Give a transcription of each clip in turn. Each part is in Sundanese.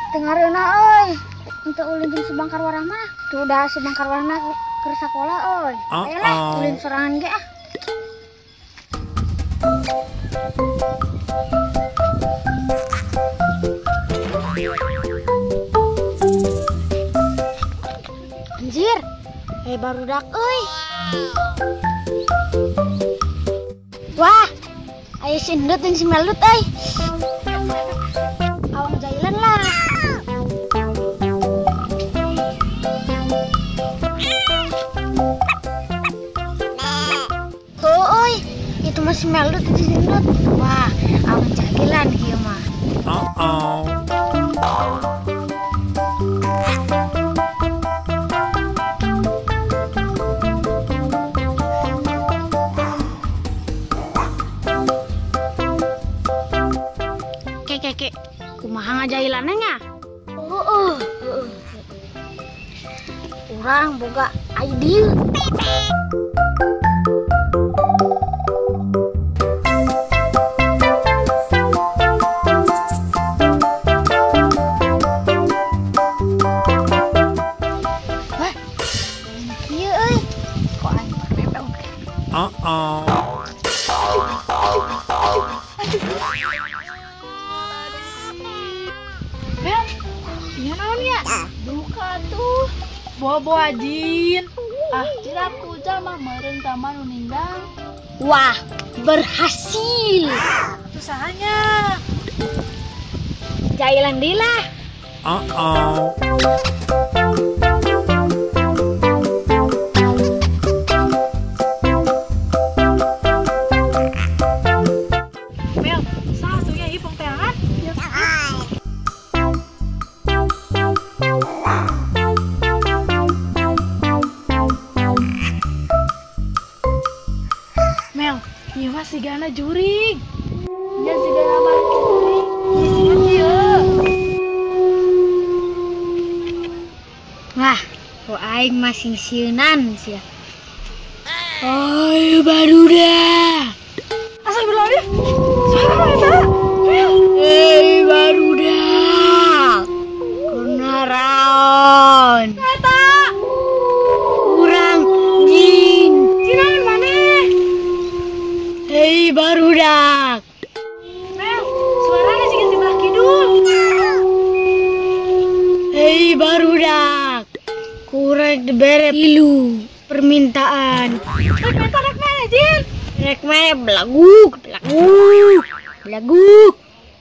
Teu ngareunah euy. Untuk ulin jeung si Bangkar Warah mah. Tuh udah si Bangkar Warah mah keur sakola euy. Ayolah ulin sorangan ge ah. Anjir, barudak euy. Wah, ayo si Endut dan si Melut euy. Awang jailan lah. Tuh euy, itu mah si Melut dan si Endut. Wah, awang jailan kieu mah. Keke, kumaha ngajailanna nya? Urang boga ide. Wah, kieu euy. Kok aing bebek. Mel, iya naon ya? Duka tuh, bobo jin. Ah, jiraku jalma meureun taman nu ninggang. Wah, berhasil. Usahanya. Jailan deui lah. Mel, satunya ieu pongteangan. Mel, ieu mah sigana jurig. Nya sigana mah jurig. Ieu kieu. Wah, kok aing masih sieunan sia. Ayo barudak. Astagfirullahaladzim. Suara eta. Hei barudak. Kunaraon. Eta. Urang jin. Jinaon maneh? Hei barudak. Mel, suaranya jiga ti belah kidul. Hei barudak. Kurang dibere tilu permintaan. Rek menta rek mere jin. Rek mere belaguk, belaguk, belaguk.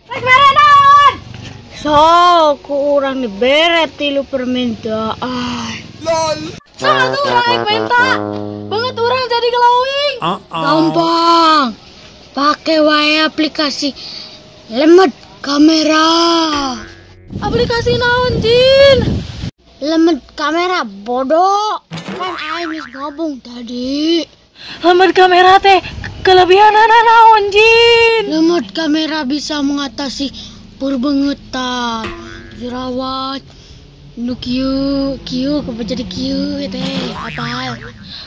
Rek mere naon? Sok ku urang dibere tilu permintaan. Lol. Sok atuh urang rek menta. Banget urang jadi glowing. Gampang. Pakai wae aplikasi Lemet Kamera. Aplikasi naon jin? Lemet kamera bodoh. Kan aing geus ngomong tadi. Lemet kamera teh kelebihanana naon jin? Lemet kamera bisa mengatasi perbengetan, jerawat, nu kieu, kieu kudu jadi kieu teh apa?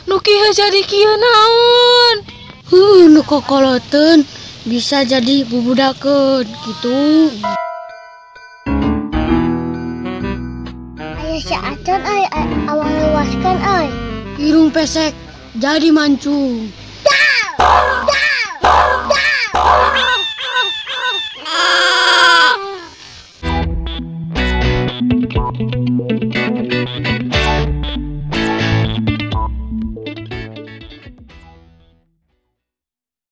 Nu kieu jadi kieu naon? Heuh, nu kokoloteun bisa jadi bubudakeun gitu. Aya si Acon euy, awang leuwaskeun euy. Irung pesek jadi mancung.